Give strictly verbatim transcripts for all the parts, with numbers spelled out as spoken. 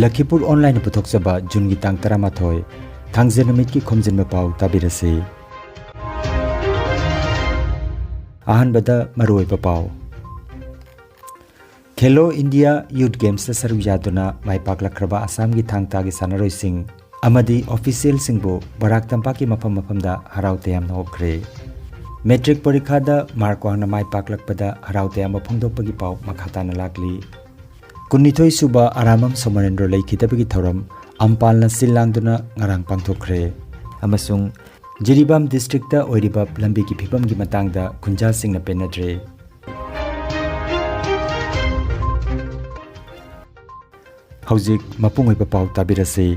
ꯂꯈꯤꯄꯨꯔ ꯑꯣꯟꯂꯥꯏꯟꯅ ꯄꯨꯊꯣꯛꯆꯕ ꯖꯨꯟꯒꯤ ꯇꯥꯡ ꯇꯔꯥꯃꯥꯊꯣꯏ, ꯊꯥꯡꯖ ꯅꯨꯃꯤꯠꯀꯤ ꯈꯣꯝꯖꯤꯟꯕ ꯄꯥꯎ ꯇꯥꯕꯤꯔꯁꯤ꯫ ꯑꯍꯥꯟꯕꯗ ꯃꯔꯨꯑꯣꯏꯕ ꯄꯥꯎ꯫ ꯈꯦꯂꯣ ꯏꯟꯗꯤꯌꯥ ꯌꯨꯊ ꯒꯦꯝꯁꯇ ꯁꯔꯨꯛ ꯌꯥꯗꯨꯅ ꯃꯥꯏ ꯄꯥꯛꯂꯛꯈ꯭ꯔꯕ ꯑꯁꯥꯝꯒꯤ ꯊꯥꯡ ꯇꯥꯒꯤ ꯁꯥꯟꯅꯔꯣꯏꯁꯤꯡ ꯑꯃꯗꯤ ꯑꯣꯐꯤꯁꯤꯌꯦꯜꯁꯤꯡꯕꯨ ꯕꯔꯥꯛ ꯇꯝꯄꯥꯛꯀꯤ ꯃꯐꯝ ꯃꯐꯝꯗ ꯍꯔꯥꯎ ꯇꯌꯥꯝꯅ ꯑꯣꯛꯈ꯭ꯔꯦ꯫ ꯃꯦꯇ꯭ꯔꯤꯛ ꯄꯔꯤꯈꯥꯗ ꯃꯥꯔꯛ ꯋꯥꯡꯅ ꯃꯥꯏ ꯄꯥꯛꯂꯛꯄꯗ ꯍꯔꯥꯎ ꯇꯌꯥꯝꯕ ꯐꯣꯡꯗꯣꯛꯄꯒꯤ ꯄꯥꯎ ꯃꯈꯥ ꯇꯥꯅ ꯂꯥꯛꯂꯤ꯫ ꯀꯨꯟꯅꯤꯊꯣꯏ ꯁꯨꯕ ꯑꯔꯥꯃꯝ ꯁꯣꯃꯣꯅꯦꯟꯗ꯭ꯔꯣ ꯂꯩꯈꯤꯗꯕꯒꯤ ꯊꯧꯔꯝ ꯑꯝꯄꯥꯜꯅ ꯁꯤꯜ ꯂꯥꯡꯗꯨꯅ ꯉꯔꯥꯡ ꯄꯥꯡꯊꯣꯛꯈ꯭ꯔꯦ꯫ ꯑꯃꯁꯨꯡ ꯖꯤꯔꯤꯕꯥꯝ ꯗꯤꯁꯇ꯭ꯔꯤꯛꯇ ꯑꯣꯏꯔꯤꯕ ꯂꯝꯕꯤꯒꯤ ꯐꯤꯕꯝꯒꯤ ꯃꯇꯥꯡꯗ ꯈꯨꯟꯖꯥꯁꯤꯡꯅ ꯄꯦꯟꯅꯗ꯭ꯔꯦ꯫ ꯍꯧꯖꯤꯛ ꯃꯄꯨꯡ ꯑꯣꯏꯕ ꯄꯥꯎ ꯇꯥꯕꯤꯔꯁꯤ꯫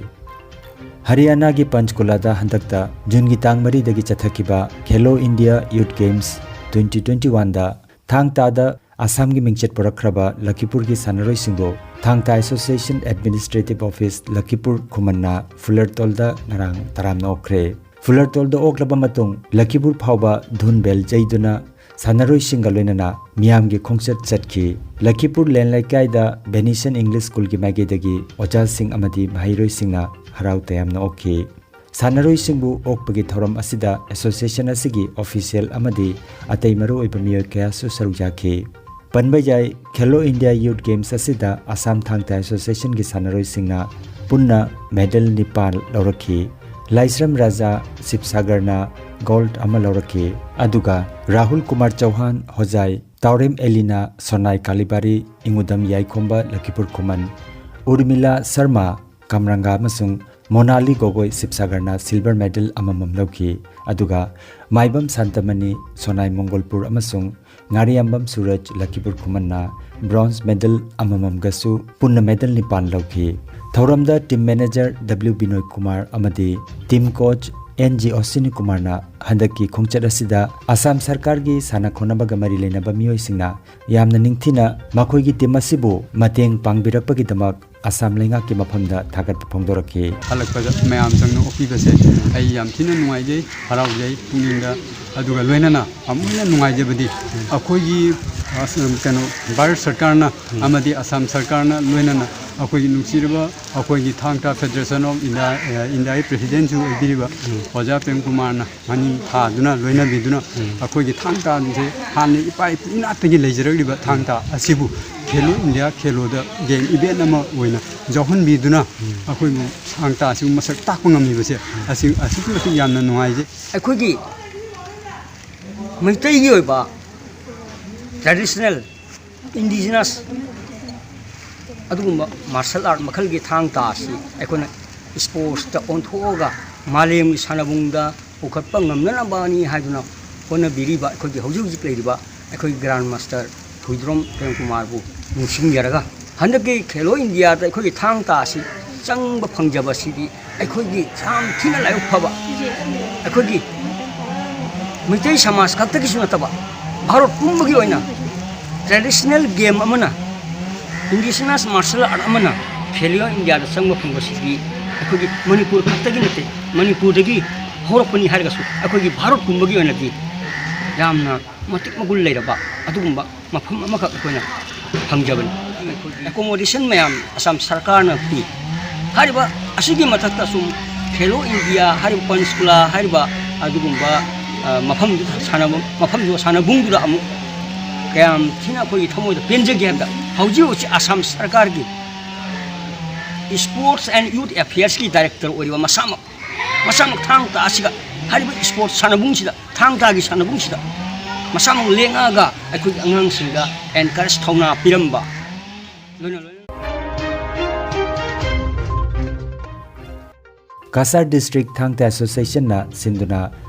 ꯍꯔꯤꯌꯥꯅꯥꯒꯤ ꯄꯟꯆꯀꯨꯂꯥꯗ ꯍꯟꯗꯛꯇ ꯖꯨꯟꯒꯤ ꯇꯥꯡ ꯃꯔꯤꯗꯒꯤ ꯆꯠꯊꯈꯤꯕ Khelo India youth games twenty twenty ꯋꯥꯟꯗ ꯊꯥꯡ ꯇꯥꯗ ꯑꯁꯥꯝꯒꯤ ꯃꯤꯡꯆꯠ ꯄꯨꯔꯛꯈ꯭ꯔꯕ ꯂꯈꯤꯄꯨꯔꯒꯤ ꯁꯥꯟꯅꯔꯣꯏꯁꯤꯡꯕꯨ ꯊꯥꯡ ꯇꯥ ꯑꯦꯁꯣꯁꯤꯌꯦꯁꯟ ꯑꯦꯗꯃꯤꯅꯤꯁꯇ꯭ꯔꯦꯇꯤꯚ ꯑꯣꯐꯤꯁ ꯂꯈꯤꯄꯨꯔ ꯈꯨꯃꯟꯅ ꯐꯨꯂꯔꯇꯣꯜꯗ ꯉꯔꯥꯡ ꯇꯔꯥꯝꯅ ꯑꯣꯛꯈ꯭ꯔꯦ꯫ ꯐꯨꯂꯔꯇꯣꯜꯗ ꯑꯣꯛꯂꯕ ꯃꯇꯨꯡ ꯂꯈꯤꯄꯨꯔ ꯐꯥꯎꯕ ꯙꯨꯟ ꯕꯦꯜ ꯌꯩꯗꯨꯅ ꯁꯥꯟꯅꯔꯣꯏꯁꯤꯡꯒ ꯂꯣꯏꯅꯅ ꯃꯤꯌꯥꯝꯒꯤ ꯈꯣꯡꯆꯠ ꯆꯠꯈꯤ꯫ ꯂꯈꯤꯄꯨꯔ ꯂꯦꯟ ꯂꯩꯀꯥꯏꯗ ꯕꯦꯅꯤꯁꯟ ꯏꯪꯂꯤꯁ ꯁ꯭ꯀꯨꯜꯒꯤ ꯃꯥꯏꯀꯩꯗꯒꯤ ꯑꯣꯖꯥꯁꯤꯡ ꯑꯃꯗꯤ ꯃꯍꯩꯔꯣꯏꯁꯤꯡꯅ ꯍꯔꯥꯎ ꯇꯌꯥꯝꯅ ꯑꯣꯛꯈꯤ꯫ ꯁꯥꯟꯅꯔꯣꯏꯁꯤꯡꯕꯨ ꯑꯣꯛꯄꯒꯤ ꯊꯧꯔꯝ ꯑꯁꯤꯗ ꯑꯦꯁꯣꯁꯤꯌꯦꯁꯟ ꯑꯁꯤꯒꯤ ꯑꯣꯐꯤꯁꯤꯌꯦꯜ ꯑꯃꯗꯤ ꯑꯇꯩ ꯃꯔꯨꯑꯣꯏꯕ ꯃꯤꯑꯣꯏ ꯀꯌꯥꯁꯨ ꯁꯔꯨꯛ ꯌꯥꯈꯤ꯫ ꯄꯟꯕ ꯌꯥꯏ, ꯈꯦꯂꯣ ꯏꯟꯗꯤꯌꯥ ꯌꯨꯊ ꯒꯦꯝꯁ ꯑꯁꯤꯗ ꯑꯁꯥꯝ ꯊꯥꯡ ꯇꯥ ꯑꯦꯁꯣꯁꯤꯌꯦꯁꯟꯒꯤ ꯁꯥꯟꯅꯔꯣꯏꯁꯤꯡꯅ ꯄꯨꯟꯅ ꯃꯦꯗꯜ ꯅꯤꯄꯥꯜ ꯂꯧꯔꯛꯈꯤ꯫ ꯂꯥꯏꯁ꯭ꯔꯝ ꯔꯥꯖꯥ ꯁꯤꯕꯁꯥꯒꯔꯅ ꯒꯣꯜꯗ ꯑꯃ ꯂꯧꯔꯛꯈꯤ꯫ ꯑꯗꯨꯒ ꯔꯥꯍꯨꯜ ꯀꯨꯃꯥꯔ ꯆꯧꯍꯥꯟ ꯍꯣꯖꯥꯏ, ꯇꯥꯎꯔꯦꯝ ꯑꯦꯂꯤꯅꯥ ꯁꯣꯅꯥꯏ ꯀꯥꯂꯤꯕꯥꯔꯤ, ꯏꯉꯨꯗꯝ ꯌꯥꯏꯈꯣꯝꯕ ꯂꯈꯤꯄꯨꯔ ꯈꯨꯃꯟ, ꯎꯔꯃꯤꯂꯥ ꯁꯔꯃ ꯀꯝꯔꯪꯒ ꯑꯃꯁꯨꯡ ꯃꯣꯅꯥꯂꯤ ꯒꯣꯒꯣꯏ ꯁꯤꯕꯁꯥꯒꯔꯅ ꯁꯤꯜꯚꯔ ꯃꯦꯗꯜ ꯑꯃꯃꯝ ꯂꯧꯈꯤ꯫ ꯑꯗꯨꯒ ꯃꯥꯏꯕꯝ ꯁꯥꯟꯇꯃꯅꯤ ꯁꯣꯅꯥꯏ ꯃꯣꯡꯒꯣꯜꯄꯨꯔ ꯑꯃꯁꯨꯡ ꯉꯥꯔꯤꯌꯥꯝꯕꯝ ꯁꯨꯔꯖ ꯂꯈꯤꯄꯨꯔ ꯈꯨꯃꯟꯅ ꯕ꯭ꯔꯣꯟꯖ ꯃꯦꯗꯜ ꯑꯃꯃꯝꯒꯁꯨ ꯄꯨꯟꯅ ꯃꯦꯗꯜ ꯅꯤꯄꯥꯟ ꯂꯧꯈꯤ꯫ ꯊꯧꯔꯝꯗ ꯇꯤꯝ ꯃꯦꯅꯦꯖꯔ ꯗꯕ꯭ꯂꯤꯎ ꯕꯤꯅꯣꯏ ꯀꯨꯃꯥꯔ ꯑꯃꯗꯤ ꯇꯤꯝ ꯀꯣꯆ ꯑꯦꯟ ꯖꯤ ꯑꯣꯁꯤꯅꯤ ꯀꯨꯃꯥꯔꯅ ꯍꯟꯗꯛꯀꯤ ꯈꯣꯡꯆꯠ ꯑꯁꯤꯗ ꯑꯁꯥꯝ ꯁꯔꯀꯥꯔꯒꯤ ꯁꯥꯟꯅ ꯈꯣꯠꯅꯕꯒ ꯃꯔꯤ ꯂꯩꯅꯕ ꯃꯤꯑꯣꯏꯁꯤꯡꯅ ꯌꯥꯝꯅ ꯅꯤꯡꯊꯤꯅ ꯃꯈꯣꯏꯒꯤ ꯇꯤꯝ ꯑꯁꯤꯕꯨ ꯃꯇꯦꯡ ꯄꯥꯡꯕꯤꯔꯛꯄꯒꯤꯗꯃꯛ ꯑꯁꯥꯝ ꯂꯩꯉꯥꯛꯀꯤ ꯃꯐꯝꯗ ꯊꯥꯒꯠꯄ ꯐꯣꯡꯗꯣꯔꯛꯈꯤ꯫ ꯍꯜꯂꯛꯄꯗ ꯃꯌꯥꯝ ꯆꯪꯅ ꯑꯣꯛꯄꯤꯕꯁꯦ ꯑꯩ ꯌꯥꯝ ꯊꯤꯅ ꯅꯨꯡꯉꯥꯏꯖꯩ, ꯍꯔꯥꯎꯖꯩ ꯄꯨꯛꯅꯤꯡꯗ꯫ ꯑꯗꯨꯒ ꯂꯣꯏꯅꯅ ꯑꯃꯨꯛ ꯍꯦꯟꯅ ꯅꯨꯡꯉꯥꯏꯖꯕꯗꯤ ꯑꯩꯈꯣꯏꯒꯤ, ꯑ, ꯀꯩꯅꯣ, ꯚꯥꯔꯠ ꯁꯔꯀꯥꯔꯅ ꯑꯃꯗꯤ ꯑꯁꯥꯝ ꯁꯔꯀꯥꯔꯅ ꯂꯣꯏꯅꯅ ꯑꯩꯈꯣꯏꯒꯤ ꯅꯨꯡꯁꯤꯔꯕ ꯑꯩꯈꯣꯏꯒꯤ ꯊꯥꯡ ꯇꯥ Federation of India, ꯑ, India ꯒꯤ President ꯁꯨ ꯑꯣꯏꯕꯤꯔꯤꯕ ꯑꯣꯖꯥ ꯄ꯭ꯔꯦꯝ ꯀꯨꯃꯥꯔꯅ ꯃꯅꯤꯡ ꯊꯥꯗꯨꯅ ꯂꯣꯏꯅꯕꯤꯗꯨꯅ ꯑꯩꯈꯣꯏꯒꯤ ꯊꯥꯡ ꯇꯥꯁꯦ ꯍꯥꯟꯅ ꯏꯄꯥ ꯏꯄꯨ ꯏꯅꯥꯠꯇꯒꯤ ꯂꯩꯖꯔꯛꯂꯤꯕ ꯊꯥꯡ ꯇꯥ ꯑꯁꯤꯕꯨ ꯈꯦꯂꯣ ꯏꯟꯗꯤꯌꯥ ꯈꯦꯂꯣꯗ game event ꯑꯃ ꯑꯣꯏꯅ ꯌꯥꯎꯍꯟꯕꯤꯗꯨꯅ ꯑꯩꯈꯣꯏꯕꯨ ꯊꯥꯡ ꯇꯥ ꯑꯁꯤꯕꯨ ꯃꯁꯛ ꯇꯥꯛꯄ ꯉꯝꯃꯤꯕꯁꯦ ꯑꯁꯤ ꯑꯁꯨꯛꯀꯤ ꯃꯇꯤꯛ ꯌꯥꯝꯅ ꯅꯨꯡꯉꯥꯏꯖꯩ꯫ ꯑꯩꯈꯣꯏꯒꯤ ꯃꯩꯇꯩꯒꯤ ꯑꯣꯏꯕ traditional, indigenous ꯑꯗꯨꯒꯨꯝꯕ martial art ꯃꯈꯜꯒꯤ ꯊꯥꯡ ꯇꯥ ꯑꯁꯤ ꯑꯩꯈꯣꯏꯅ sports ꯇ ꯑꯣꯟꯊꯣꯛꯑꯒ ꯃꯥꯂꯦꯝꯒꯤ ꯁꯥꯟꯅꯕꯨꯡꯗ ꯄꯨꯈꯠꯄ ꯉꯝꯅꯅꯕꯅꯤ ꯍꯥꯏꯗꯨꯅ ꯍꯣꯠꯅꯕꯤꯔꯤꯕ ꯑꯩꯈꯣꯏꯒꯤ ꯍꯧꯖꯤꯛ ꯍꯧꯖꯤꯛ ꯂꯩꯔꯤꯕ ꯑꯩꯈꯣꯏꯒꯤ Grand Master ꯍꯨꯏꯗ꯭ꯔꯣꯝ ꯄ꯭ꯔꯦꯝ ꯀꯨꯃꯥꯔꯕꯨ ꯅꯤꯡꯁꯤꯡꯖꯔꯒ, ꯍꯟꯗꯛꯀꯤ ꯈꯦꯂꯣ ꯏꯟꯗꯤꯌꯥꯗ ꯑꯩꯈꯣꯏꯒꯤ ꯊꯥꯡ ꯇꯥ ꯑꯁꯤ ꯆꯪꯕ ꯐꯪꯖꯕ ꯑꯁꯤꯗꯤ ꯑꯩꯈꯣꯏꯒꯤ ꯌꯥꯝ ꯊꯤꯅ ꯂꯥꯏꯕꯛ ꯐꯕ, ꯑꯩꯈꯣꯏꯒꯤ ꯃꯩꯇꯩ ꯁꯃꯥꯖ ꯈꯛꯇꯒꯤꯁꯨ ꯅꯠꯇꯕ, ꯚꯥꯔꯠ ꯄꯨꯝꯕꯒꯤ ꯑꯣꯏꯅ traditional game ꯑꯃꯅ, indigenous martial art ꯑꯃꯅ ꯈꯦꯂꯣ ꯏꯟꯗꯤꯌꯥꯗ ꯆꯪꯕ ꯐꯪꯕꯁꯤꯗꯤ ꯑꯩꯈꯣꯏꯒꯤ ꯃꯅꯤꯄꯨꯔ ꯈꯛꯇꯒꯤ ꯅꯠꯇꯦ, ꯃꯅꯤꯄꯨꯔꯗꯒꯤ ꯍꯧꯔꯛꯄꯅꯤ ꯍꯥꯏꯔꯒꯁꯨ ꯑꯩꯈꯣꯏꯒꯤ ꯚꯥꯔꯠ ꯄꯨꯝꯕꯒꯤ ꯑꯣꯏꯅꯗꯤ ꯌꯥꯝꯅ ꯃꯇꯤꯛ ꯃꯒꯨꯟ ꯂꯩꯔꯕ ꯑꯗꯨꯒꯨꯝꯕ ꯃꯐꯝ ꯑꯃꯈꯛ ꯑꯩꯈꯣꯏꯅ ꯐꯪꯖꯕꯅꯤ꯫ Accommodation ꯃꯌꯥꯝ ꯑꯁꯥꯝ ꯁꯔꯀꯥꯔꯅ ꯄꯤ꯫ ꯍꯥꯏꯔꯤꯕ ꯑꯁꯤꯒꯤ ꯃꯊꯛꯇ ꯁꯨꯝ ꯈꯦꯂꯣ ꯏꯟꯗꯤꯌꯥ ꯍꯥꯏꯔꯤꯕ ꯄꯟꯆꯀꯨꯂꯥ ꯍꯥꯏꯔꯤꯕ ꯑꯗꯨꯒꯨꯝꯕ, ꯑ, ꯃꯐꯝꯗꯨꯗ ꯁꯥꯟꯅꯕ, ꯃꯐꯝꯗꯨ ꯁꯥꯟꯅꯕꯨꯡꯗꯨꯗ ꯑꯃꯨꯛ ꯀꯌꯥꯝ ꯊꯤꯅ ꯑꯩꯈꯣꯏꯒꯤ ꯊꯃꯣꯏꯗ ꯄꯦꯟꯖꯒꯦ ꯍꯥꯏꯕꯗ, ꯍꯧꯖꯤꯛ ꯍꯧꯖꯤꯛ ꯑꯁꯥꯝ ꯁꯔꯀꯥꯔꯒꯤ Sports and Youth Affairs ꯀꯤ director ꯑꯣꯏꯔꯤꯕ ꯃꯁꯥꯃꯛ, ꯃꯁꯥꯃꯛ ꯊꯥꯡ ꯇꯥ ꯑꯁꯤꯒ ꯍꯥꯏꯔꯤꯕ sports ꯁꯥꯟꯅꯕꯨꯡꯁꯤꯗ, ꯊꯥꯡ ꯇꯥꯒꯤ ꯁꯥꯟꯅꯕꯨꯡꯁꯤꯗ ꯃꯁꯥꯃꯛ ꯂꯦꯡꯉꯛꯑꯒ ꯑꯩꯈꯣꯏꯒꯤ ꯑꯉꯥꯡꯁꯤꯡꯗ encourage, ꯊꯧꯅꯥ ꯄꯤꯔꯝꯕ, ꯂꯣꯏꯅ ꯂꯣꯏꯅ ꯀꯁꯥꯔ ꯗꯤꯁꯇ꯭ꯔꯤꯛ ꯊꯥꯡ ꯇꯥ ꯑꯦꯁꯣꯁꯤꯌꯦꯁꯟꯅ ꯁꯤꯟꯗꯨꯅ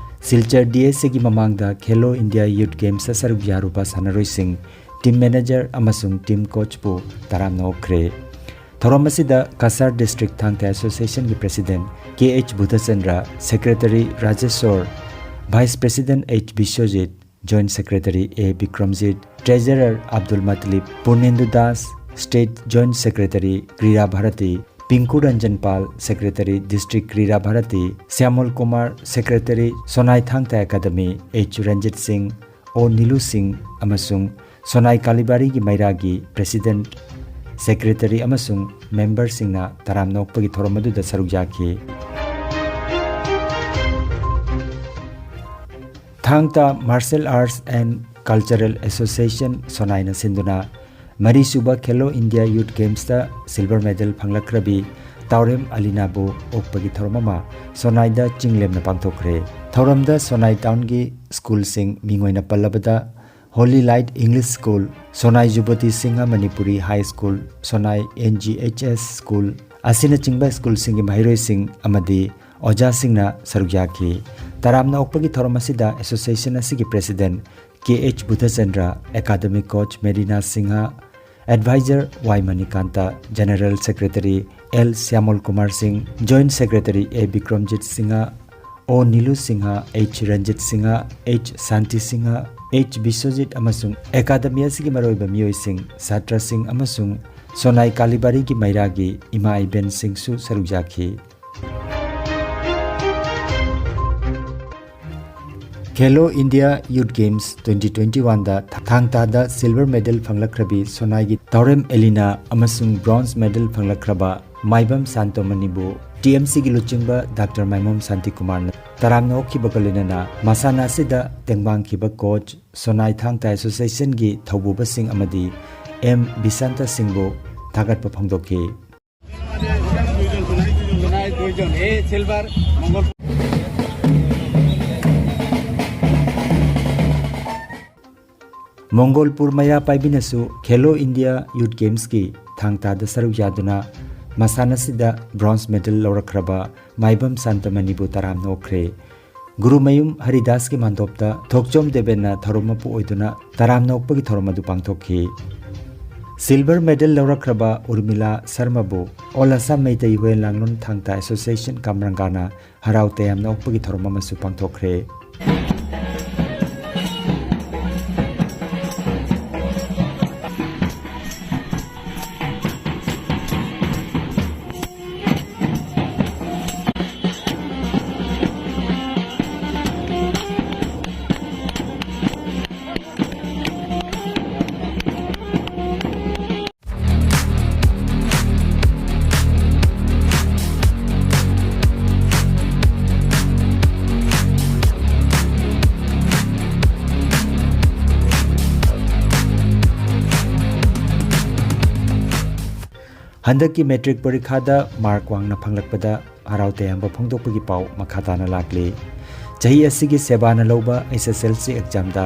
ꯁꯤꯜꯆꯔ ꯗꯤ ꯑꯦꯁ ꯑꯦꯒꯤ ꯃꯃꯥꯡꯗ ꯈꯦꯂꯣ ꯏꯟꯗꯤꯌꯥ ꯌꯨꯠ ꯒꯦꯝꯁꯇ ꯁꯔꯨꯛ ꯌꯥꯔꯨꯕ ꯁꯥꯟꯅꯔꯣꯏꯁꯤꯡ, ꯇꯤꯝ ꯃꯦꯅꯦꯖꯔ ꯑꯃꯁꯨꯡ ꯇꯤꯝ ꯀꯣꯆꯄꯨ ꯇꯔꯥꯝꯅ ꯑꯣꯛꯈ꯭ꯔꯦ꯫ ꯊꯧꯔꯝ ꯑꯁꯤꯗ ꯀꯁꯥꯔ ꯗꯤꯁꯇ꯭ꯔꯤꯛ ꯊꯥꯡ ꯇꯥ ꯑꯦꯁꯣꯁꯤꯌꯦꯁꯟꯒꯤ president K H Budhachandra, secretary Rajeshwor, vice president H Biswajit, joint secretary A Bikramjit, treasurer Abdul Matlib, Purnendu Das, state joint secretary Krira Bharti, Pinku Ranjan Pal, secretary district Krira Bharti, ꯁ꯭ꯌꯥꯃꯜ Kumar, secretary ꯁꯣꯅꯥꯏ ꯊꯥꯡ ꯇꯥ ꯑꯦꯀꯥꯗꯃꯤ, ꯑꯩꯆ ꯔꯟꯖꯤꯠ ꯁꯤꯡ, ꯑꯣ ꯅꯤꯂꯨ ꯁꯤꯡ ꯑꯃꯁꯨꯡ ꯁꯣꯅꯥꯏ ꯀꯥꯂꯤꯕꯥꯔꯤꯒꯤ ꯃꯩꯔꯥꯒꯤ ꯄ꯭ꯔꯦꯁꯤꯗꯦꯟꯠ ꯁꯦꯀ꯭ꯔꯦꯇꯔꯤ ꯑꯃꯁꯨꯡ ꯃꯦꯝꯕꯔꯁꯤꯡꯅ ꯇꯔꯥꯝꯅ ꯑꯣꯛꯄꯒꯤ ꯊꯧꯔꯝ ꯑꯗꯨꯗ ꯁꯔꯨꯛ ꯌꯥꯈꯤ꯫ ꯊꯥꯡ ꯇꯥ Martial Arts and Cultural Association ꯁꯣꯅꯥꯏꯅ ꯁꯤꯟꯗꯨꯅ ꯃꯔꯤꯁꯨꯕ ꯈꯦꯂꯣ ꯏꯟꯗꯤꯌꯥ ꯌꯨꯊ ꯒꯦꯝꯁꯇ ꯁꯤꯜꯚꯔ ꯃꯦꯗꯜ ꯐꯪꯂꯛꯈ꯭ꯔꯕꯤ ꯇꯥꯎꯔꯦꯝ ꯑꯂꯤꯅꯥꯕꯨ ꯑꯣꯛꯄꯒꯤ ꯊꯧꯔꯝ ꯑꯃ ꯁꯣꯅꯥꯏꯗ ꯆꯤꯡ ꯂꯦꯝꯅ ꯄꯥꯡꯊꯣꯛꯈ꯭ꯔꯦ꯫ ꯊꯧꯔꯝꯗ ꯁꯣꯅꯥꯏ ꯇꯥꯎꯟꯒꯤ ꯁ꯭ꯀꯨꯜꯁꯤꯡ, ꯃꯤꯡ ꯑꯣꯏꯅ ꯄꯜꯂꯕꯗ holy light English school, Sonai Jubati Singha Manipuri high school, Sonai N G H S school ꯑꯁꯤꯅꯆꯤꯡꯕ ꯁ꯭ꯀꯨꯜꯁꯤꯡꯒꯤ ꯃꯍꯩꯔꯣꯏꯁꯤꯡ ꯑꯃꯗꯤ ꯑꯣꯖꯥꯁꯤꯡꯅ ꯁꯔꯨꯛ ꯌꯥꯈꯤ꯫ ꯇꯔꯥꯝꯅ ꯑꯣꯛꯄꯒꯤ ꯊꯧꯔꯝ ꯑꯁꯤꯗ ꯑꯦꯁꯣꯁꯤꯌꯦꯁꯟ ꯑꯁꯤꯒꯤ president K H Budhachandra, academic coach Marina Singha, adviser Y Manikanta, general secretary L Shyamol Kumar Singh, joint secretary A Bikramjit Singha, O Nilu Singh, H Ranjit Singh, H Shanti Singh, H Biswajit ꯑꯃꯁꯨꯡ ꯑꯦꯀꯥꯗꯃꯤ ꯑꯁꯤꯒꯤ ꯃꯔꯨꯑꯣꯏꯕ ꯃꯤꯑꯣꯏꯁꯤꯡ, ꯁꯥꯇ꯭ꯔꯁꯤꯡ ꯑꯃꯁꯨꯡ ꯁꯣꯅꯥꯏ ꯀꯥꯂꯤꯕꯥꯔꯤꯒꯤ ꯃꯩꯔꯥꯒꯤ ꯏꯃꯥ ꯏꯕꯦꯟꯁꯤꯡꯁꯨ ꯁꯔꯨꯛ ꯌꯥꯈꯤ꯫ ꯈꯦꯂꯣ ꯏꯟꯗꯤꯌꯥ ꯌꯨꯊ ꯒꯦꯝꯁ twenty twenty-oneꯗ ꯊꯥꯡ ꯇꯥꯗ ꯁꯤꯜꯚꯔ ꯃꯦꯗꯜ ꯐꯪꯂꯛꯈ꯭ꯔꯕꯤ ꯁꯣꯅꯥꯏꯒꯤ ꯇꯥꯎꯔꯦꯝ ꯑꯦꯂꯤꯅꯥ ꯑꯃꯁꯨꯡ ꯕ꯭ꯔꯣꯟꯖ ꯃꯦꯗꯜ ꯐꯪꯂꯛꯈ꯭ꯔꯕ ꯃꯥꯏꯕꯝ ꯁꯥꯟꯇꯣꯃꯅꯤꯕꯨ T M Cꯒꯤ ꯂꯨꯆꯤꯡꯕ ꯗꯥꯛꯇꯔ ꯃꯥꯏꯃꯣꯝ ꯁꯥꯟꯇꯤꯀꯨꯃꯥꯔꯅ ꯇꯔꯥꯝꯅ ꯑꯣꯛꯈꯤꯕꯒ ꯂꯣꯏꯅꯅ ꯃꯁꯥꯟꯅ ꯑꯁꯤꯗ ꯇꯦꯡꯕꯥꯡꯈꯤꯕ ꯀꯣꯆ, ꯁꯣꯅꯥꯏ ꯊꯥꯡ ꯇꯥ ꯑꯦꯁꯣꯁꯤꯌꯦꯁꯟꯒꯤ ꯊꯧꯕꯨꯕꯁꯤꯡ ꯑꯃꯗꯤ ꯑꯦꯝ ꯕꯤꯁꯥꯟꯇ ꯁꯤꯡꯕꯨ ꯊꯥꯒꯠꯄ ꯐꯣꯡꯗꯣꯛꯈꯤ꯫ ꯃꯣꯡꯒꯣꯜꯄꯨꯔ ꯃꯩꯔꯥ ꯄꯥꯏꯕꯤꯅꯁꯨ ꯈꯦꯂꯣ ꯏꯟꯗꯤꯌꯥ ꯌꯨꯊ ꯒꯦꯝꯁꯀꯤ ꯊꯥꯡ ꯇꯥꯗ ꯁꯔꯨꯛ ꯌꯥꯗꯨꯅ ꯃꯁꯥꯟꯅꯁꯤꯗ ꯕ꯭ꯔꯣꯟꯖ ꯃꯦꯗꯜ ꯂꯧꯔꯛꯈ꯭ꯔꯕ ꯃꯥꯏꯕꯝ ꯁꯥꯟꯇꯃꯅꯤꯕꯨ ꯇꯔꯥꯝꯅ ꯑꯣꯛꯈ꯭ꯔꯦ꯫ ꯒꯨꯔꯨꯃꯌꯨꯝ ꯍꯔꯤꯗꯥꯁꯀꯤ ꯃꯥꯟꯗꯣꯞꯇ ꯊꯣꯛꯆꯣꯝ ꯗꯦꯕꯦꯟꯅ ꯊꯧꯔꯝ ꯃꯄꯨ ꯑꯣꯏꯗꯨꯅ ꯇꯔꯥꯝꯅ ꯑꯣꯛꯄꯒꯤ ꯊꯧꯔꯝ ꯑꯗꯨ ꯄꯥꯡꯊꯣꯛꯈꯤ꯫ ꯁꯤꯜꯚꯔ ꯃꯦꯗꯜ ꯂꯧꯔꯛꯈ꯭ꯔꯕ ꯎꯔꯃꯤꯂꯥ ꯁꯔꯃꯕꯨ ꯑꯣꯜ ꯑꯁꯥꯝ ꯃꯩꯇꯩ ꯍꯨꯌꯦꯟ ꯂꯥꯡꯂꯣꯟ ꯊꯥꯡ ꯇꯥ ꯑꯦꯁꯣꯁꯤꯌꯦꯁꯟ ꯀꯥꯝꯔꯪꯒꯥꯅ ꯍꯔꯥꯎ ꯇꯌꯥꯝꯅ ꯑꯣꯛꯄꯒꯤ ꯊꯧꯔꯝ ꯑꯃꯁꯨ ꯄꯥꯡꯊꯣꯛꯈ꯭ꯔꯦ꯫ ꯍꯟꯗꯛꯀꯤ ꯃꯦꯇ꯭ꯔꯤꯛ ꯄꯔꯤꯈꯥꯗ ꯃꯥꯔꯛ ꯋꯥꯡꯅ ꯐꯪꯂꯛꯄꯗ ꯍꯔꯥꯎ ꯇꯌꯥꯝꯕ ꯐꯣꯡꯗꯣꯛꯄꯒꯤ ꯄꯥꯎ ꯃꯈꯥ ꯇꯥꯅ ꯂꯥꯛꯂꯤ꯫ ꯆꯍꯤ ꯑꯁꯤꯒꯤ ꯁꯦꯕꯥꯅ ꯂꯧꯕ ꯑꯦꯁ ꯑꯦꯁ ꯑꯦꯜ ꯁꯤ ꯑꯦꯛꯖꯥꯝꯗ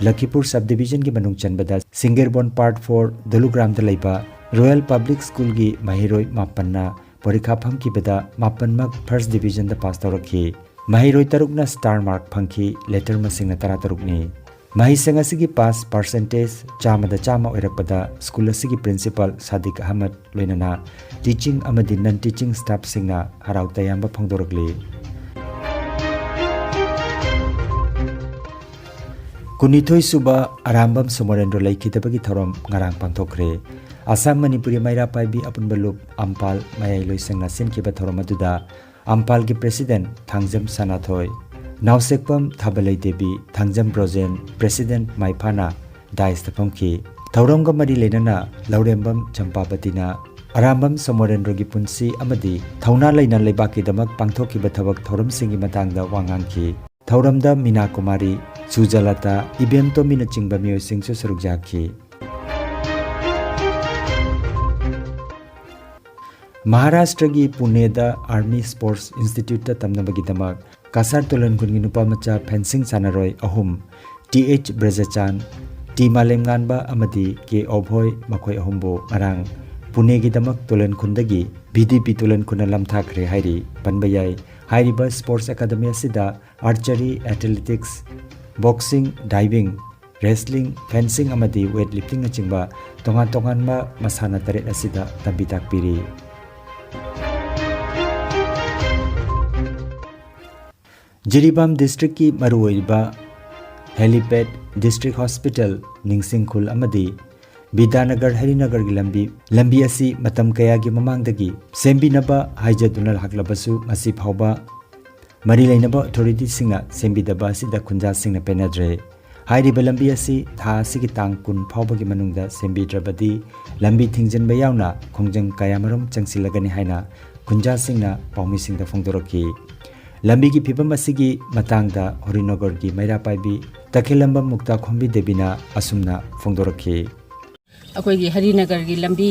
ꯂꯈꯤꯄꯨꯔ ꯁꯕ ꯗꯤꯕꯤꯖꯟꯒꯤ ꯃꯅꯨꯡ ꯆꯟꯕꯗ ꯁꯤꯡꯒꯤꯔꯕꯣꯟ ꯄꯥꯔꯠ ꯐꯣꯔ ꯗꯨꯂꯨꯒ꯭ꯔꯥꯝꯗ ꯂꯩꯕ ꯔꯣꯌꯦꯜ ꯄꯕ꯭ꯂꯤꯛ ꯁ꯭ꯀꯨꯜꯒꯤ ꯃꯍꯩꯔꯣꯏ ꯃꯥꯄꯟꯅ ꯄꯔꯤꯈꯥ ꯐꯝꯈꯤꯕꯗ ꯃꯥꯄꯟꯃꯛ ꯐꯥꯔꯁ ꯗꯤꯕꯤꯖꯟꯗ ꯄꯥꯁ ꯇꯧꯔꯛꯈꯤ꯫ ꯃꯍꯩꯔꯣꯏ ꯇꯔꯨꯛꯅ ꯁ꯭ꯇꯥꯔ ꯃꯥꯔꯛ ꯐꯪꯈꯤ, ꯂꯦꯇꯔ ꯃꯁꯤꯡꯅ ꯇꯔꯥꯇꯔꯨꯛꯅꯤ꯫ ꯃꯍꯩꯁꯪ ꯑꯁꯤꯒꯤ ꯄꯥꯁ ꯄꯥꯔꯁꯦꯟꯇꯦꯖ ꯆꯥꯝꯃꯗ ꯆꯥꯝꯃ ꯑꯣꯏꯔꯛꯄꯗ ꯁ꯭ꯀꯨꯜ ꯑꯁꯤꯒꯤ ꯄ꯭ꯔꯤꯟꯁꯤꯄꯥꯜ ꯁꯥꯗꯤꯛ ꯑꯍꯃꯗ ꯂꯣꯏꯅꯅ ꯇꯤꯆꯤꯡ ꯑꯃꯗꯤ ꯅꯟ ꯇꯤꯆꯤꯡ ꯁ꯭ꯇꯥꯐꯁꯤꯡꯅ ꯍꯔꯥꯎ ꯇꯌꯥꯝꯕ ꯐꯣꯡꯗꯣꯔꯛꯂꯤ꯫ ꯀꯨꯟꯅꯤꯊꯣꯏ ꯁꯨꯕ ꯑꯔꯥꯝꯕꯝ ꯁꯣꯃꯣꯔꯦꯟꯗ꯭ꯔꯣ ꯂꯩꯈꯤꯗꯕꯒꯤ ꯊꯧꯔꯝ ꯉꯔꯥꯡ ꯄꯥꯡꯊꯣꯛꯈ꯭ꯔꯦ꯫ ꯑꯁꯥꯝ ꯃꯅꯤꯄꯨꯔꯤ ꯃꯩꯔꯥ ꯄꯥꯏꯕꯤ ꯑꯄꯨꯟꯕ ꯂꯨꯞ ꯑꯝꯄꯥꯜ ꯃꯌꯥꯏ ꯂꯣꯏꯁꯪꯅ ꯁꯤꯟꯈꯤꯕ ꯊꯧꯔꯝ ꯑꯗꯨꯗ ꯑꯝꯄꯥꯜꯒꯤ ꯄ꯭ꯔꯦꯁꯤꯗꯦꯟꯠ ꯊꯥꯡꯖꯝ ꯁꯅꯥꯊꯣꯏ, ꯅꯥꯎꯁꯦꯛꯄꯝ ꯊꯥꯕꯂꯩ ꯗꯦꯕꯤ, ꯊꯥꯡꯖꯝ ꯕ꯭ꯔꯣꯖꯦꯟ, ꯄ꯭ꯔꯦꯁꯤꯗꯦꯟꯠ ꯃꯥꯏꯐꯥꯅ ꯗꯥꯏꯁꯇ ꯐꯝꯈꯤ꯫ ꯊꯧꯔꯝꯒ ꯃꯔꯤ ꯂꯩꯅꯅ ꯂꯧꯔꯦꯝꯕꯝ ꯆꯝꯄꯥꯕꯇꯤꯅ ꯑꯔꯥꯝꯕꯝ ꯁꯣꯃꯣꯔꯦꯟꯗ꯭ꯔꯣꯒꯤ ꯄꯨꯟꯁꯤ ꯑꯃꯗꯤ ꯊꯧꯅꯥ ꯂꯩꯅ ꯂꯩꯕꯥꯛꯀꯤꯗꯃꯛ ꯄꯥꯡꯊꯣꯛꯈꯤꯕ ꯊꯕꯛ ꯊꯧꯔꯝꯁꯤꯡꯒꯤ ꯃꯇꯥꯡꯗ ꯋꯥ ꯉꯥꯡꯈꯤ꯫ ꯊꯧꯔꯝꯗ ꯃꯤꯅꯥ ꯀꯨꯃꯥꯔꯤ, ꯁꯨꯖꯂꯇꯥ, ꯏꯕꯦꯝ ꯇꯣꯝꯕꯤꯅꯆꯤꯡꯕ ꯃꯤꯑꯣꯏꯁꯤꯡꯁꯨ ꯁꯔꯨꯛ ꯌꯥꯈꯤ꯫ ꯃꯍꯥꯔꯥꯁꯇ꯭ꯔꯒꯤ ꯄꯨꯅꯦꯗ ꯑꯥꯔꯃꯤ ꯁ꯭ꯄꯣꯔꯠꯁ ꯏꯟꯁꯇꯤꯇ꯭ꯌꯨꯠꯇ ꯇꯝꯅꯕꯒꯤꯗꯃꯛ ꯀꯁꯥꯔ ꯇꯣꯂꯟꯈꯨꯟꯒꯤ ꯅꯨꯄꯥ ꯃꯆꯥ ꯐꯦꯟꯁꯤꯡ ꯁꯥꯟꯅꯔꯣꯏ ꯑꯍꯨꯝ, ꯇꯤ ꯑꯩꯆ ꯕ꯭ꯔꯖꯆꯥꯟ, ꯇꯤ ꯃꯥꯂꯦꯝꯉꯥꯟꯕ ꯑꯃꯗꯤ ꯀꯦ ꯑꯣꯚꯣꯏ, ꯃꯈꯣꯏ ꯑꯍꯨꯝꯕꯨ ꯉꯔꯥꯡ ꯄꯨꯅꯦꯒꯤꯗꯃꯛ ꯇꯣꯂꯟꯈꯨꯟꯗꯒꯤ ꯚꯤ ꯗꯤ ꯄꯤ ꯇꯣꯂꯟꯈꯨꯟꯅ ꯂꯝꯊꯥꯈ꯭ꯔꯦ ꯍꯥꯏꯔꯤ꯫ ꯄꯟꯕ ꯌꯥꯏ, ꯍꯥꯏꯔꯤꯕ ꯁ꯭ꯄꯣꯔꯠꯁ ꯑꯦꯀꯥꯗꯃꯤ ꯑꯁꯤꯗ archery, athletics, boxing, diving, wrestling, fencing ꯑꯃꯗꯤ ꯋꯦꯠ ꯂꯤꯐꯇꯤꯡꯅꯆꯤꯡꯕ ꯇꯣꯉꯥꯟ ꯇꯣꯉꯥꯟꯕ ꯃꯁꯥꯟꯅ ꯇꯔꯦꯠ ꯑꯁꯤꯗ ꯇꯝꯕꯤ ꯇꯥꯛꯄꯤꯔꯤ꯫ ꯖꯤꯔꯤꯕꯥꯝ ꯗꯤꯁꯇ꯭ꯔꯤꯛꯀꯤ ꯃꯔꯨꯑꯣꯏꯕ ꯍꯦꯂꯤꯄꯦꯗ, ꯗꯤꯁꯇ꯭ꯔꯤꯛ ꯍꯣꯁꯄꯤꯇꯥꯜ, ꯅꯤꯡꯁꯤꯡꯈꯨꯜ ꯑꯃꯗꯤ ꯕꯤꯗ꯭ꯌꯥꯅꯒꯔ ꯍꯔꯤꯅꯒꯔꯒꯤ ꯂꯝꯕꯤ, ꯂꯝꯕꯤ ꯑꯁꯤ ꯃꯇꯝ ꯀꯌꯥꯒꯤ ꯃꯃꯥꯡꯗꯒꯤ ꯁꯦꯝꯕꯤꯅꯕ ꯍꯥꯏꯖꯗꯨꯅ ꯂꯥꯛꯂꯕꯁꯨ ꯉꯁꯤ ꯐꯥꯎꯕ ꯃꯔꯤ ꯂꯩꯅꯕ ꯑꯣꯊꯣꯔꯤꯇꯤꯁꯤꯡꯅ ꯁꯦꯝꯕꯤꯗꯕ ꯑꯁꯤꯗ ꯈꯨꯟꯖꯥꯁꯤꯡꯅ ꯄꯦꯟꯅꯗ꯭ꯔꯦ꯫ ꯍꯥꯏꯔꯤꯕ ꯂꯝꯕꯤ ꯑꯁꯤ ꯊꯥ ꯑꯁꯤꯒꯤ ꯇꯥꯡ ꯀꯨꯟ ꯐꯥꯎꯕꯒꯤ ꯃꯅꯨꯡꯗ ꯁꯦꯝꯕꯤꯗ꯭ꯔꯕꯗꯤ ꯂꯝꯕꯤ ꯊꯤꯡꯖꯤꯟꯕ ꯌꯥꯎꯅ ꯈꯣꯡꯖꯪ ꯀꯌꯥꯃꯔꯨꯝ ꯆꯪꯁꯤꯜꯂꯒꯅꯤ ꯍꯥꯏꯅ ꯈꯨꯟꯖꯥꯁꯤꯡꯅ ꯄꯥꯎꯃꯤꯁꯤꯡꯗ ꯐꯣꯡꯗꯣꯔꯛꯈꯤ꯫ ꯂꯝꯕꯤꯒꯤ ꯐꯤꯕꯝ ꯑꯁꯤꯒꯤ ꯃꯇꯥꯡꯗ ꯍꯔꯤꯅꯒꯔꯒꯤ ꯃꯩꯔꯥ ꯄꯥꯏꯕꯤ ꯇꯈꯦꯂꯝꯕꯝ ꯃꯨꯛꯇꯥꯈꯣꯝꯕꯤ ꯗꯦꯕꯤꯅ ꯑꯁꯨꯝꯅ ꯐꯣꯡꯗꯣꯔꯛꯈꯤ꯫ ꯑꯩꯈꯣꯏꯒꯤ ꯍꯔꯤꯅꯒꯔꯒꯤ ꯂꯝꯕꯤ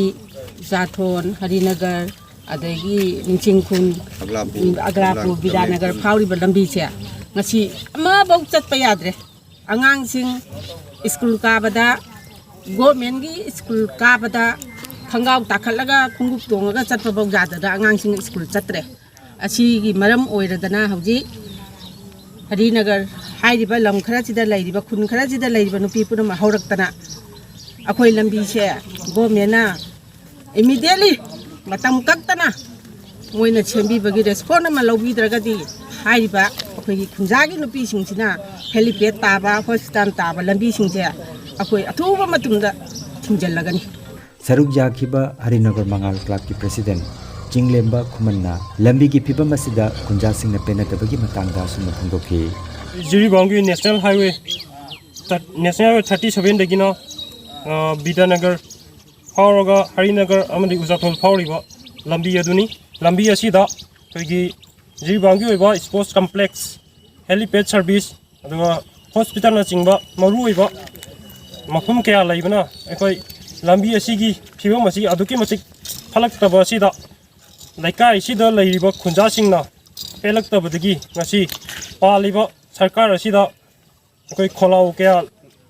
ꯆꯥꯊꯣꯟ, ꯍꯔꯤꯅꯒꯔ, ꯑꯗꯒꯤ ꯅꯤꯡꯁꯤꯡꯈꯨꯜ, ꯑꯒ꯭ꯂꯥꯄꯨꯔ, ꯑꯒ꯭ꯂꯥꯄꯨꯔ, ꯕꯤꯗ꯭ꯌꯥꯅꯒꯔ ꯐꯥꯎꯔꯤꯕ ꯂꯝꯕꯤꯁꯦ ꯉꯁꯤ ꯑꯃꯐꯥꯎ ꯆꯠꯄ ꯌꯥꯗ꯭ꯔꯦ꯫ ꯑꯉꯥꯡꯁꯤꯡ ꯁ꯭ꯀꯨꯜ ꯀꯥꯕꯗ, ꯒꯣꯔꯃꯦꯟꯒꯤ ꯁ꯭ꯀꯨꯜ ꯀꯥꯕꯗ ꯈꯣꯡꯒ꯭ꯔꯥꯎ ꯇꯥꯈꯠꯂꯒ ꯈꯣꯡꯎꯞ ꯇꯣꯡꯉꯒ ꯆꯠꯄꯐꯥꯎ ꯌꯥꯗꯗꯅ ꯑꯉꯥꯡꯁꯤꯡ ꯁ꯭ꯀꯨꯜ ꯆꯠꯇ꯭ꯔꯦ꯫ ꯑꯁꯤꯒꯤ ꯃꯔꯝ ꯑꯣꯏꯔꯗꯅ ꯍꯧꯖꯤꯛ ꯍꯔꯤꯅꯒꯔ ꯍꯥꯏꯔꯤꯕ ꯂꯝ ꯈꯔꯁꯤꯗ ꯂꯩꯔꯤꯕ, ꯈꯨꯟ ꯈꯔꯁꯤꯗ ꯂꯩꯔꯤꯕ ꯅꯨꯄꯤ ꯄꯨꯝꯅꯃꯛ ꯍꯧꯔꯛꯇꯅ ꯑꯩꯈꯣꯏ ꯂꯝꯕꯤꯁꯦ ꯒꯣꯔꯃꯦꯟꯅ ꯏꯃꯤꯗꯤꯌꯦꯠꯂꯤ, ꯃꯇꯝ ꯀꯛꯇꯅ ꯃꯣꯏꯅ ꯁꯦꯝꯕꯤꯕꯒꯤ ꯔꯦꯁꯄꯣꯟ ꯑꯃ ꯂꯧꯕꯤꯗ꯭ꯔꯒꯗꯤ ꯍꯥꯏꯔꯤꯕ ꯑꯩꯈꯣꯏꯒꯤ ꯈꯨꯟꯖꯥꯒꯤ ꯅꯨꯄꯤꯁꯤꯡꯁꯤꯅ ꯍꯦꯂꯤꯄꯦꯗ ꯇꯥꯕ, ꯍꯣꯁꯄꯤꯇꯥꯜ ꯇꯥꯕ ꯂꯝꯕꯤꯁꯤꯡꯁꯦ ꯑꯩꯈꯣꯏ ꯑꯊꯨꯕ ꯃꯇꯝꯗ ꯊꯤꯡꯖꯤꯜꯂꯒꯅꯤ꯫ ꯁꯔꯨꯛ ꯌꯥꯈꯤꯕ ꯍꯔꯤꯅꯒꯔ ꯃꯉꯥꯜ ꯀ꯭ꯂꯕꯀꯤ ꯄ꯭ꯔꯦꯁꯤꯗꯦꯟ ꯆꯤꯡꯂꯦꯝꯕ ꯈꯨꯃꯟꯅ ꯂꯝꯕꯤꯒꯤ ꯐꯤꯕꯝ ꯑꯁꯤꯗ ꯈꯨꯟꯖꯥꯁꯤꯡꯅ ꯄꯦꯟꯅꯗꯕꯒꯤ ꯃꯇꯥꯡꯗ ꯑꯁꯨꯝꯅ ꯐꯣꯡꯗꯣꯛꯈꯤ꯫ ꯖꯤꯔꯤꯕꯥꯝꯒꯤ national highway, national highway thirty ꯁꯚꯦꯟꯗꯒꯤꯅ, ꯑ, ꯕꯤꯗ꯭ꯌꯥꯅꯒꯔ ꯐꯥꯎꯔꯒ ꯍꯔꯤꯅꯒꯔ ꯑꯃꯗꯤ ꯎꯖꯥꯊꯣꯜ ꯐꯥꯎꯔꯤꯕ ꯂꯝꯕꯤ ꯑꯗꯨꯅꯤ꯫ ꯂꯝꯕꯤ ꯑꯁꯤꯗ ꯑꯩꯈꯣꯏꯒꯤ ꯖꯤꯔꯤꯕꯥꯝꯒꯤ ꯑꯣꯏꯕ ꯁ꯭ꯄꯣꯔꯠꯁ ꯀꯝꯄ꯭ꯂꯦꯛꯁ, ꯍꯦꯂꯤꯄꯦꯗ ꯁꯔꯚꯤꯁ, ꯑꯗꯨꯒ ꯍꯣꯁꯄꯤꯇꯥꯜꯅꯆꯤꯡꯕ ꯃꯔꯨꯑꯣꯏꯕ ꯃꯐꯝ ꯀꯌꯥ ꯂꯩꯕꯅ ꯑꯩꯈꯣꯏ ꯂꯝꯕꯤ ꯑꯁꯤꯒꯤ ꯐꯤꯕꯝ ꯑꯁꯤ ꯑꯗꯨꯛꯀꯤ ꯃꯇꯤꯛ ꯐꯠꯂꯛꯇꯕ ꯑꯁꯤꯗ ꯂꯩꯀꯥꯏꯁꯤꯗ ꯂꯩꯔꯤꯕ ꯈꯨꯟꯖꯥꯁꯤꯡꯅ ꯄꯦꯜꯂꯛꯇꯕꯗꯒꯤ ꯉꯁꯤ ꯄꯥꯜꯂꯤꯕ ꯁꯔꯀꯥꯔ ꯑꯁꯤꯗ ꯑꯩꯈꯣꯏ ꯈꯣꯜꯂꯥꯎ ꯀꯌꯥ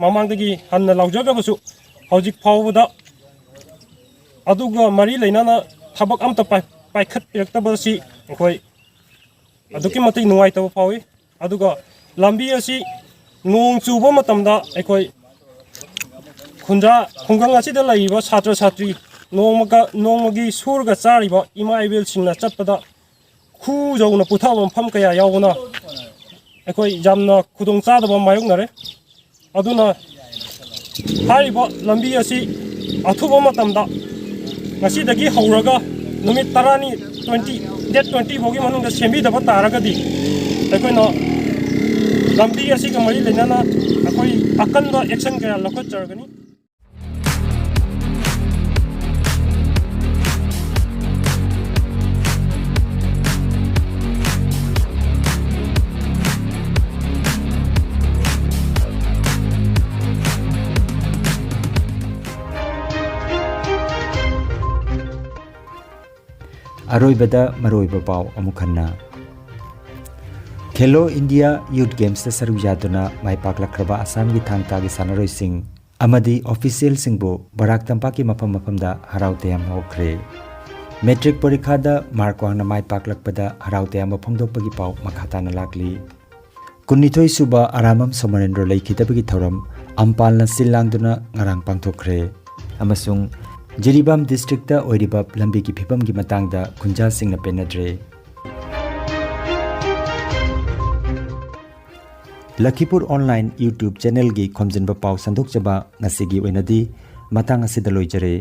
ꯃꯃꯥꯡꯗꯒꯤ ꯍꯟꯅ ꯂꯥꯎꯖꯈ꯭ꯔꯕꯁꯨ ꯍꯧꯖꯤꯛ ꯐꯥꯎꯕꯗ ꯑꯗꯨꯒ ꯃꯔꯤ ꯂꯩꯅꯅ ꯊꯕꯛ ꯑꯝꯇ ꯄꯥꯏ-, ꯄꯥꯏꯈꯠꯄꯤꯔꯛꯇꯕ ꯑꯁꯤ ꯑꯩꯈꯣꯏ ꯑꯗꯨꯛꯀꯤ ꯃꯇꯤꯛ ꯅꯨꯡꯉꯥꯏꯇꯕ ꯐꯥꯎꯏ꯫ ꯑꯗꯨꯒ ꯂꯝꯕꯤ ꯑꯁꯤ ꯅꯣꯡ ꯆꯨꯕ ꯃꯇꯝꯗ ꯑꯩꯈꯣꯏ ꯈꯨꯟꯖꯥ-, ꯈꯨꯡꯒꯪ ꯑꯁꯤꯗ ꯂꯩꯔꯤꯕ ꯁꯥꯇ꯭ꯔ ꯁꯥꯇ꯭ꯔꯤ ꯅꯣꯡꯃꯒ-, ꯅꯣꯡꯃꯒꯤ ꯁꯨꯔꯒ ꯆꯥꯔꯤꯕ ꯏꯃꯥ ꯏꯕꯦꯜꯁꯤꯡꯅ ꯆꯠꯄꯗ ꯈꯨ ꯌꯧꯅ ꯄꯨꯊꯕ ꯃꯐꯝ ꯀꯌꯥ ꯌꯥꯎꯕꯅ ꯑꯩꯈꯣꯏ ꯌꯥꯝꯅ ꯈꯨꯗꯣꯡꯆꯥꯗꯕ ꯃꯥꯌꯣꯛꯅꯔꯦ꯫ ꯑꯗꯨꯅ ꯍꯥꯏꯔꯤꯕ ꯂꯝꯕꯤ ꯑꯁꯤ ꯑꯊꯨꯕ ꯃꯇꯝꯗ ꯉꯁꯤꯗꯒꯤ ꯍꯧꯔꯒ ꯅꯨꯃꯤꯠ ꯇꯔꯥꯅꯤ, twenty, date twenty ꯐꯥꯎꯒꯤ ꯃꯅꯨꯡꯗ ꯁꯦꯝꯕꯤꯗꯕ ꯇꯥꯔꯒꯗꯤ ꯑꯩꯈꯣꯏꯅ ꯂꯝꯕꯤ ꯑꯁꯤꯒ ꯃꯔꯤ ꯂꯩꯅꯅ ꯑꯩꯈꯣꯏ ꯑꯀꯟꯕ action ꯀꯌꯥ ꯂꯧꯈꯠꯆꯔꯒꯅꯤ꯫ ꯑꯔꯣꯏꯕꯗ ꯃꯔꯨꯑꯣꯏꯕ ꯄꯥꯎ ꯑꯃꯨꯛ ꯍꯟꯅ꯫ khelo India Youth Gamesꯇ ꯁꯔꯨꯛ ꯌꯥꯗꯨꯅ ꯃꯥꯏ ꯄꯥꯛꯂꯛꯈ꯭ꯔꯕ ꯑꯁꯥꯝꯒꯤ ꯊꯥꯡ ꯇꯥꯒꯤ ꯁꯥꯟꯅꯔꯣꯏꯁꯤꯡ ꯑꯃꯗꯤ officialꯁꯤꯡꯕꯨ ꯕꯔꯥꯛ ꯇꯝꯄꯥꯛꯀꯤ ꯃꯐꯝ ꯃꯐꯝꯗ ꯍꯔꯥꯎ ꯇꯌꯥꯝꯕ ꯍꯧꯈ꯭ꯔꯦ꯫ Matric ꯄꯔꯤꯈꯥꯗ mark ꯋꯥꯡꯅ ꯃꯥꯏ ꯄꯥꯛꯂꯛꯄꯗ ꯍꯔꯥꯎ ꯇꯌꯥꯝꯕ ꯐꯣꯡꯗꯣꯛꯄꯒꯤ ꯄꯥꯎ ꯃꯈꯥ ꯇꯥꯅ ꯂꯥꯛꯂꯤ꯫ ꯀꯨꯟꯅꯤꯊꯣꯏ ꯁꯨꯕ ꯑꯔꯥꯃꯝ ꯁꯣꯃꯔꯦꯟꯗ꯭ꯔꯣ ꯂꯩꯈꯤꯗꯕꯒꯤ ꯊꯧꯔꯝ ꯑꯝꯄꯥꯜꯅ ꯁꯤꯜ ꯂꯥꯡꯗꯨꯅ ꯉꯔꯥꯡ ꯄꯥꯡꯊꯣꯛꯈ꯭ꯔꯦ꯫ ꯑꯃꯁꯨꯡ ꯖꯤꯔꯤꯕꯥꯝ districtꯇ ꯑꯣꯏꯔꯤꯕ ꯂꯝꯕꯤꯒꯤ ꯐꯤꯕꯝꯒꯤ ꯃꯇꯥꯡꯗ ꯈꯨꯟꯖꯥꯁꯤꯡꯅ ꯄꯦꯟꯅꯗ꯭ꯔꯦ꯫ ꯂꯈꯤꯄꯨꯔ online YouTube channelꯒꯤ ꯈꯣꯝꯖꯤꯟꯕ ꯄꯥꯎ ꯁꯟꯗꯣꯛꯆꯕ ꯉꯁꯤꯒꯤ ꯑꯣꯏꯅꯗꯤ ꯃꯇꯥꯡ ꯑꯁꯤꯗ ꯂꯣꯏꯖꯔꯦ꯫